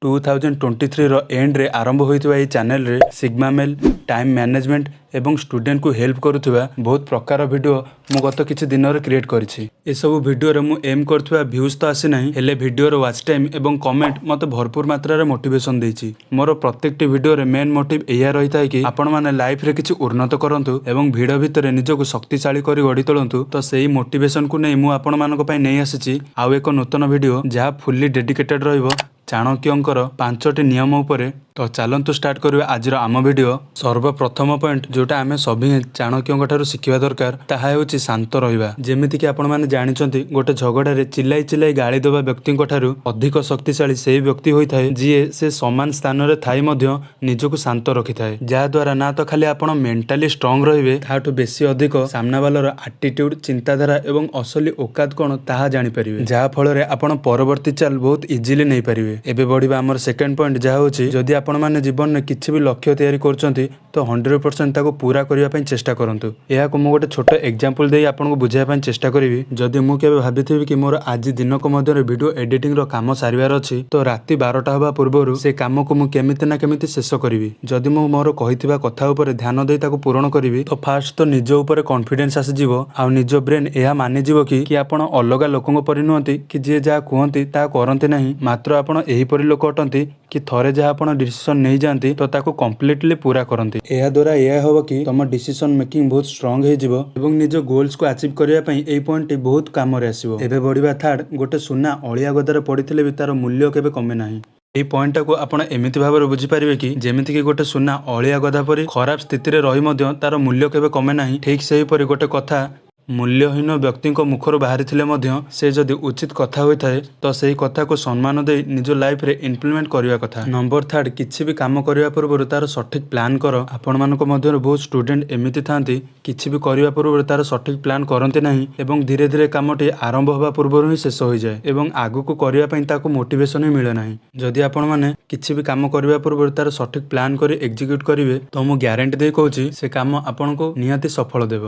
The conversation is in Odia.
2023ର ଏଣ୍ଡରେ ଆରମ୍ଭ ହୋଇଥିବା ଏହି ଚ୍ୟାନେଲରେ ସିଗ୍ମା ମେଲ୍, ଟାଇମ୍ ମ୍ୟାନେଜମେଣ୍ଟ ଏବଂ ଷ୍ଟୁଡେଣ୍ଟକୁ ହେଲ୍ପ କରୁଥିବା ବହୁତ ପ୍ରକାର ଭିଡ଼ିଓ ମୁଁ ଗତ କିଛି ଦିନରେ କ୍ରିଏଟ୍ କରିଛି। ଏସବୁ ଭିଡ଼ିଓରେ ମୁଁ ଏମ୍ କରୁଥିବା ଭ୍ୟୁଜ୍ ତ ଆସିନାହିଁ, ହେଲେ ଭିଡ଼ିଓର ୱାଚ୍ ଟାଇମ୍ ଏବଂ କମେଣ୍ଟ ମୋତେ ଭରପୁର ମାତ୍ରାରେ ମୋଟିଭେସନ୍ ଦେଇଛି। ମୋର ପ୍ରତ୍ୟେକଟି ଭିଡ଼ିଓରେ ମେନ୍ ମୋଟିଭ୍ ଏଇଆ ରହିଥାଏ କି ଆପଣମାନେ ଲାଇଫରେ କିଛି ଉନ୍ନତ କରନ୍ତୁ ଏବଂ ଭିଡ଼ ଭିତରେ ନିଜକୁ ଶକ୍ତିଶାଳୀ କରି ଗଢ଼ି ତୋଳନ୍ତୁ। ତ ସେଇ ମୋଟିଭେସନକୁ ନେଇ ମୁଁ ଆପଣମାନଙ୍କ ପାଇଁ ନେଇ ଆସିଛି ଆଉ ଏକ ନୂତନ ଭିଡ଼ିଓ, ଯାହା ଫୁଲି ଡେଡିକେଟେଡ୍ ରହିବ ଚାଣକ୍ୟଙ୍କର ପାଞ୍ଚଟି ନିୟମ ଉପରେ। ତ ଚାଲନ୍ତୁ ଷ୍ଟାର୍ଟ କରିବା ଆଜିର ଆମ ଭିଡ଼ିଓ। ସର୍ବପ୍ରଥମ ପଏଣ୍ଟ, ଯୋଉଟା ଆମେ ସଭିଏଁ ଚାଣକ୍ୟଙ୍କ ଠାରୁ ଶିଖିବା ଦରକାର, ତାହା ହେଉଛି ଶାନ୍ତ ରହିବା। ଯେମିତିକି ଆପଣମାନେ ଜାଣିଛନ୍ତି, ଗୋଟେ ଝଗଡ଼ାରେ ଚିଲାଇ ଚିଲାଇ ଗାଳି ଦେବା ବ୍ୟକ୍ତିଙ୍କ ଠାରୁ ଅଧିକ ଶକ୍ତିଶାଳୀ ସେଇ ବ୍ୟକ୍ତି ହୋଇଥାଏ, ଯିଏ ସେ ସମାନ ସ୍ଥାନରେ ଥାଇ ମଧ୍ୟ ନିଜକୁ ଶାନ୍ତ ରଖିଥାଏ। ଯାହାଦ୍ୱାରା ନା ତ ଖାଲି ଆପଣ ମେଣ୍ଟାଲି ଷ୍ଟ୍ରଙ୍ଗ ରହିବେ, ତାହାଠୁ ବେଶୀ ଅଧିକ ସାମ୍ନାବାଲାର ଆଟିଟ୍ୟୁଡ, ଚିନ୍ତାଧାରା ଏବଂ ଅସଲି ଓକାତ କ'ଣ ତାହା ଜାଣିପାରିବେ, ଯାହା ଫଳରେ ଆପଣ ପରବର୍ତ୍ତୀ ଚାଲ ବହୁତ ଇଜିଲି ନେଇପାରିବେ। ଏବେ ବଢ଼ିବା ଆମର ସେକେଣ୍ଡ ପଏଣ୍ଟ, ଯାହା ହେଉଛି ଯଦି ଆପଣମାନେ ଜୀବନରେ କିଛି ବି ଲକ୍ଷ୍ୟ ତିଆରି କରୁଛନ୍ତି, ତ 100% ତାକୁ ପୁରା କରିବା ପାଇଁ ଚେଷ୍ଟା କରନ୍ତୁ। ଏହାକୁ ମୁଁ ଗୋଟେ ଛୋଟ ଏକ୍ଜାମ୍ପଲ୍ ଦେଇ ଆପଣଙ୍କୁ ବୁଝାଇବା ପାଇଁ ଚେଷ୍ଟା କରିବି। ଯଦି ମୁଁ କେବେ ଭାବିଥିବି କି ମୋର ଆଜି ଦିନକ ମଧ୍ୟରେ ଭିଡ଼ିଓ ଏଡିଟିଂର କାମ ସାରିବାର ଅଛି, ତ ରାତି 12ଟା ହେବା ପୂର୍ବରୁ ସେ କାମକୁ ମୁଁ କେମିତି ନା କେମିତି ଶେଷ କରିବି। ଯଦି ମୁଁ ମୋର କହିଥିବା କଥା ଉପରେ ଧ୍ୟାନ ଦେଇ ତାକୁ ପୂରଣ କରିବି, ତ ଫାଷ୍ଟ ତ ନିଜ ଉପରେ କନଫିଡେନ୍ସ ଆସିଯିବ ଆଉ ନିଜ ବ୍ରେନ୍ ଏହା ମାନିଯିବ କି ଆପଣ ଅଲଗା ଲୋକଙ୍କ ପରି ନୁହନ୍ତି କି ଯିଏ ଯାହା କୁହନ୍ତି ତାହା କରନ୍ତି ନାହିଁ। ମାତ୍ର ଆପଣ ଏହିପରି ଲୋକ ଅଟନ୍ତି କି ଥରେ ଯାହା ଆପଣ ଡିସିସନ ନେଇଯାଆନ୍ତି, ତ ତାକୁ କମ୍ପ୍ଲିଟଲି ପୁରା କରନ୍ତି। ଏହା ଦ୍ୱାରା ଏହା ହେବ କି ତମ ଡିସିସନ ମେକିଂ ବହୁତ ଷ୍ଟ୍ରଙ୍ଗ ହେଇଯିବ ଏବଂ ନିଜ ଗୋଲ୍ସକୁ ଆଚିଭ୍ କରିବା ପାଇଁ ଏଇ ପଏଣ୍ଟଟି ବହୁତ କାମରେ ଆସିବ। ଏବେ ବଢ଼ିବା ଥାର୍ଡ। ଗୋଟେ ସୁନା ଅଳିଆ ଗଦାରେ ପଡ଼ିଥିଲେ ବି ତାର ମୂଲ୍ୟ କେବେ କମେ ନାହିଁ। ଏଇ ପଏଣ୍ଟଟାକୁ ଆପଣ ଏମିତି ଭାବରେ ବୁଝିପାରିବେ କି ଯେମିତିକି ଗୋଟେ ସୁନା ଅଳିଆ ଗଦା ପରି ଖରାପ ସ୍ଥିତିରେ ରହି ମଧ୍ୟ ତାର ମୂଲ୍ୟ କେବେ କମେ ନାହିଁ, ଠିକ୍ ସେହିପରି ଗୋଟେ କଥା ମୂଲ୍ୟହୀନ ବ୍ୟକ୍ତିଙ୍କ ମୁଖରୁ ବାହାରିଥିଲେ ମଧ୍ୟ ସେ ଯଦି ଉଚିତ କଥା ହୋଇଥାଏ, ତ ସେହି କଥାକୁ ସମ୍ମାନ ଦେଇ ନିଜ ଲାଇଫରେ ଇମ୍ପ୍ଲିମେଣ୍ଟ କରିବା କଥା। ନମ୍ବର ଥାର୍ଡ, କିଛି ବି କାମ କରିବା ପୂର୍ବରୁ ତାର ସଠିକ ପ୍ଲାନ୍ କର। ଆପଣମାନଙ୍କ ମଧ୍ୟରୁ ବହୁତ ଷ୍ଟୁଡେଣ୍ଟ ଏମିତି ଥାନ୍ତି, କିଛି ବି କରିବା ପୂର୍ବରୁ ତାର ସଠିକ ପ୍ଲାନ୍ କରନ୍ତି ନାହିଁ ଏବଂ ଧୀରେ ଧୀରେ କାମଟି ଆରମ୍ଭ ହେବା ପୂର୍ବରୁ ହିଁ ଶେଷ ହୋଇଯାଏ ଏବଂ ଆଗକୁ କରିବା ପାଇଁ ତାକୁ ମୋଟିଭେସନ ହିଁ ମିଳେ ନାହିଁ। ଯଦି ଆପଣମାନେ କିଛି ବି କାମ କରିବା ପୂର୍ବରୁ ତାର ସଠିକ ପ୍ଲାନ୍ କରି ଏକ୍ଜିକ୍ୟୁଟ କରିବେ, ତ ମୁଁ ଗ୍ୟାରେଣ୍ଟି ଦେଇ କହୁଛି, ସେ କାମ ଆପଣଙ୍କୁ ନିହାତି ସଫଳ ଦେବ।